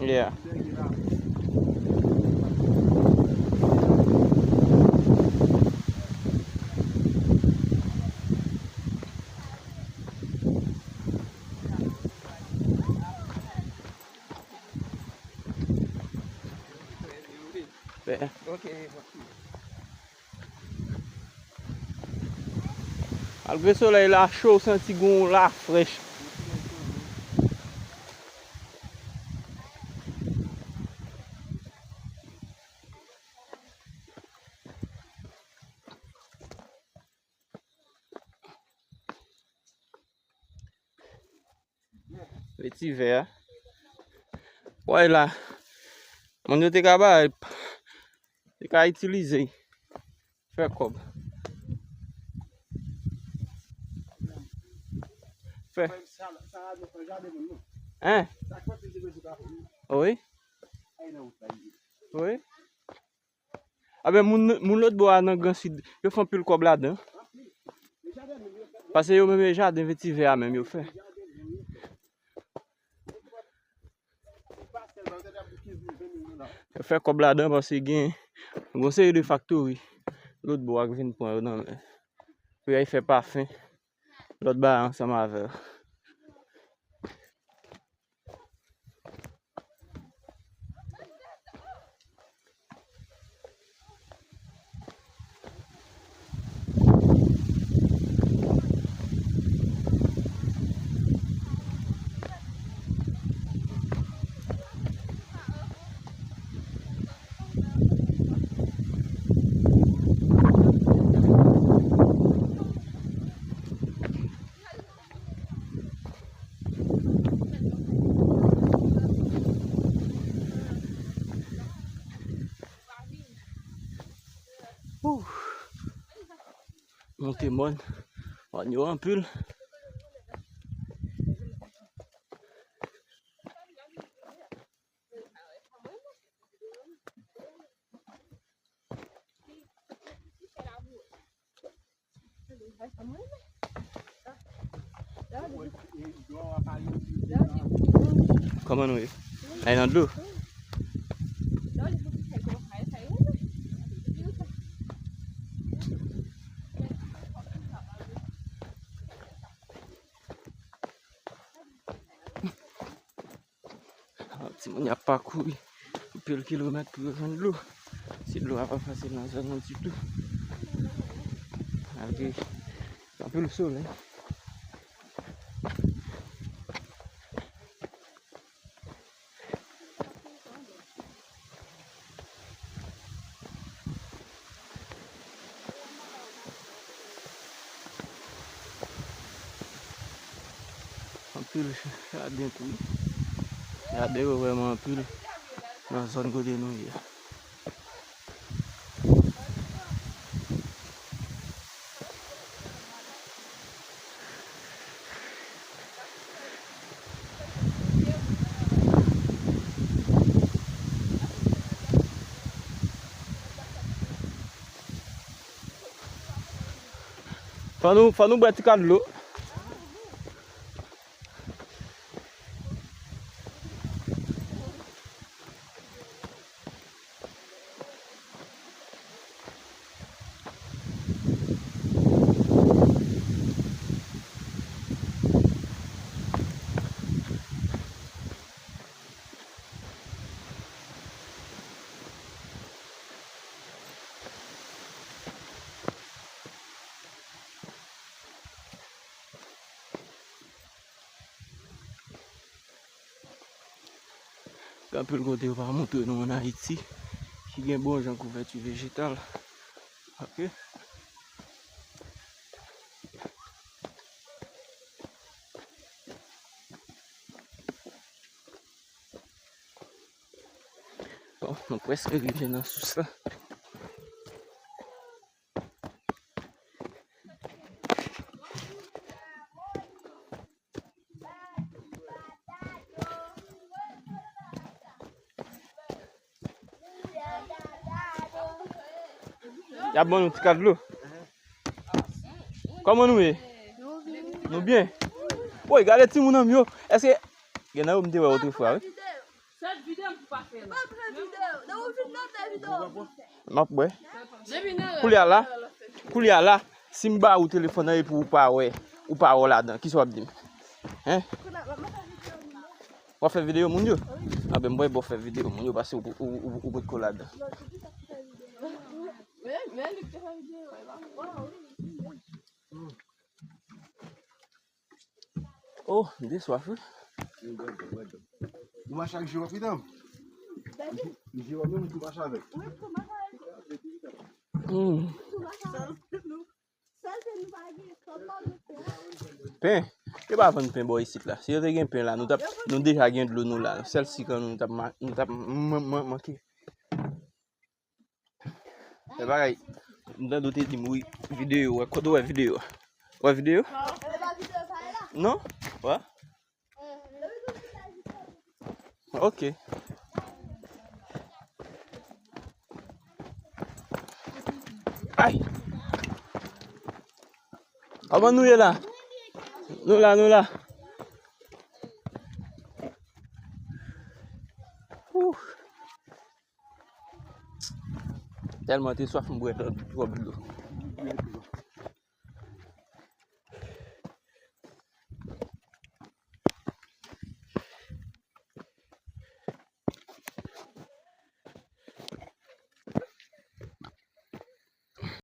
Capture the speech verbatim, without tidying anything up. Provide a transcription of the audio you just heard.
Yeah. Yeah. Malgre solèy la cho, w santi gon lafrèch. Vetivè a. Wè la. Moun yo te ka bay, te ka itilize. Fè kòb. Fè. Hein? Wi. Wi. Aben, moun, moun lòt bò a nan Gran Sid, yo fè anpil kòb ladan. Paske yo menm e jaden vetivè a menm yo fè. Yo fè kòb ladan paske gen yon seri de faktori lòt bò a k vin pran yo nan men. Pou y al fè pafen lòt bagay ansanm avè yo. Monte mòn. Mòn yo anpil. Kòman nou ye? Ay nan dlo. Timoun y ap pakouri anpil kilomèt pou yo jwenn dlo. Si dlo a pa fasil nan zòn nan ditou. Malgre anpil solèy. Anpil jaden tou wi. Jaden yo vrèman anpil nan zòn kote nou ye a. Fò nou, fò nou bwè ti kal dlo. Gen anpil kote yo pa montre nou ann Ayiti ki gen bon jan kouvèti vejetal. Ok. Bon, nou prèske rive nan sous la. Y ap ban nou ti kal dlo. Kòman nou ye? Nou byen? Woy, gade timoun an m yo. Èske gen nan yo m te wè otrefwa, wi? Fè videyo pou pa fè la. M ap fè videyo. Depi w fin nan fè videyo. M ap wè. Depi nan Koulye a la, koulye a la, si m ba ou telefòn nan epi ou pa wè, ou pa wè ladan, kisa w ap di m? Hen? W ap fè videyo moun yo? A ben, m wè bò fè videyo moun yo, paske ou, ou, ou, ou potko ladan. Men, men li te fè videyo, e pa mwen. Oh, m te swaf, wi. Ou mache ak Jewòm, pitanm? Jewòm, menm tou mache avèk. Mm. Pen, yo pa vann pen bò isit la. Si yo te gen pen la, nou t ap, nou deja gen dlo nou la. Sèl sik an nou, nou t ap ma-, nou t ap man-, man-, manke. E bagay, m tande w te di m wi, videyo, wè, kote w wè videyo? Wè videyo? Non? Wè? Ok. Ay! Kòman nou ye la? Nou la, nou la. Ouh. Tèlman te swaf, m bwè twòp dlo.